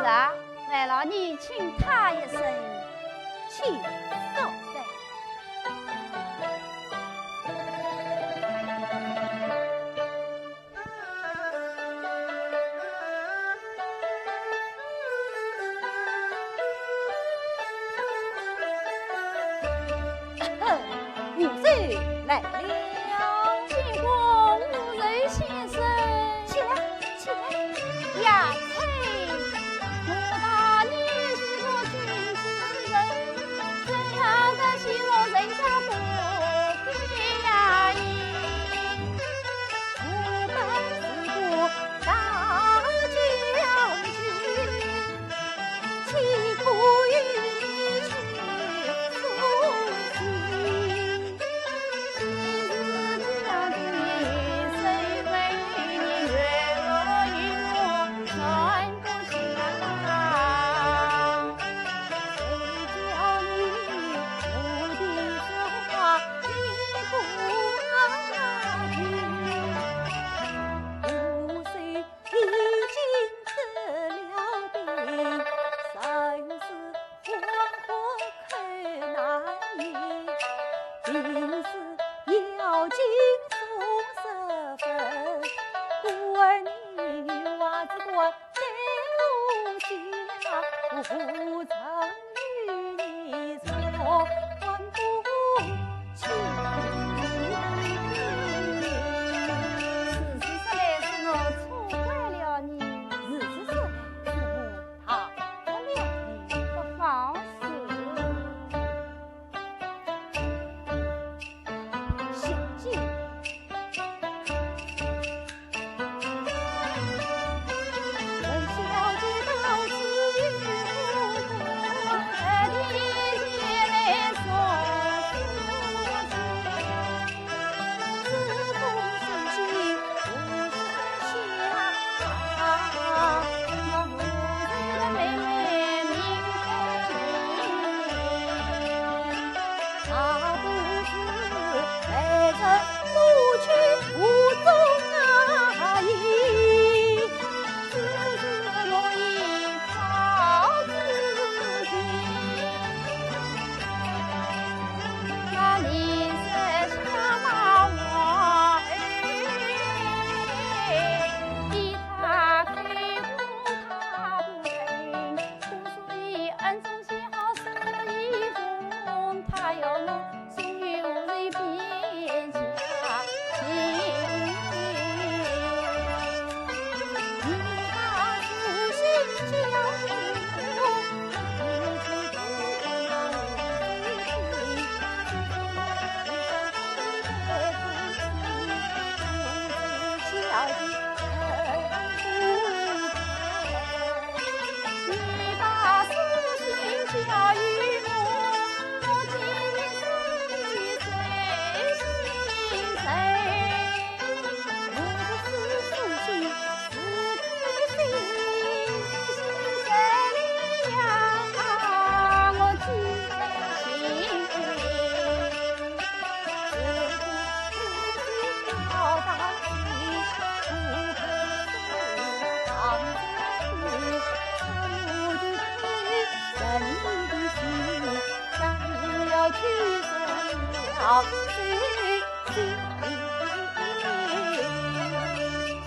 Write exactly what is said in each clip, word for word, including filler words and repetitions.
啊，来了，你请他一声，请坐。来了。见过武侯先生。起来，起来。呀，啐，我道你是个君子人，怎样的欺我人家不给呀你？我本是个大将军，岂可与你去送信？ 已经得了病，身子黄昏口难言，病死要紧送十分。故而你与娃子关在屋下，无人与你说，万不 是是说来是我错怪了你，是是说来是我打动了你，不妨事。小姐。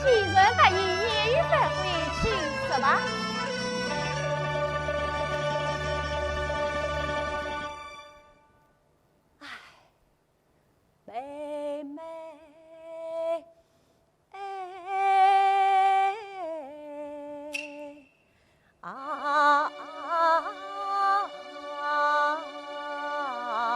既然答应，言语反悔，请说吧。唉，妹妹。 哎，啊，啊，啊，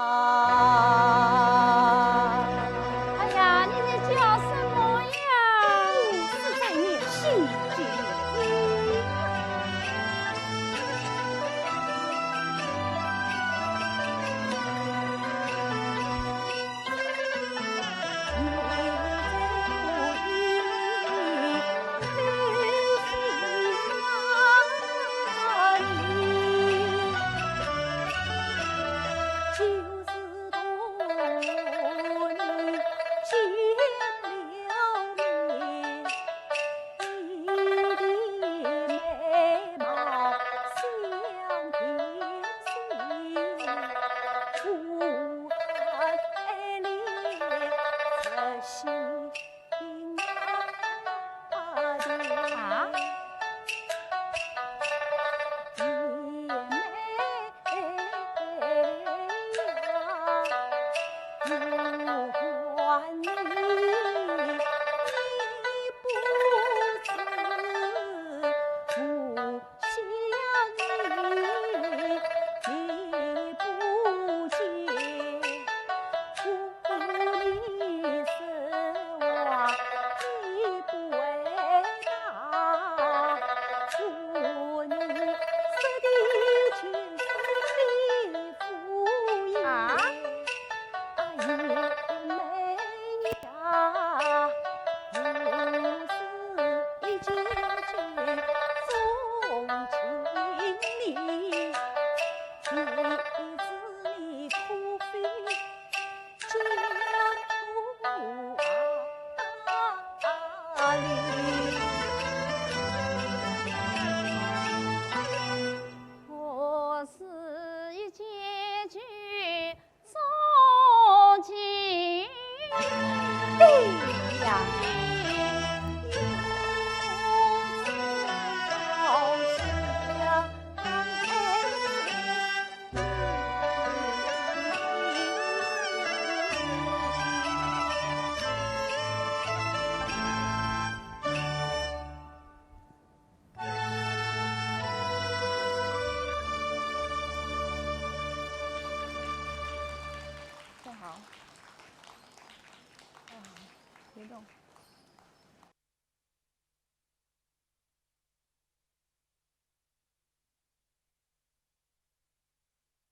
别动。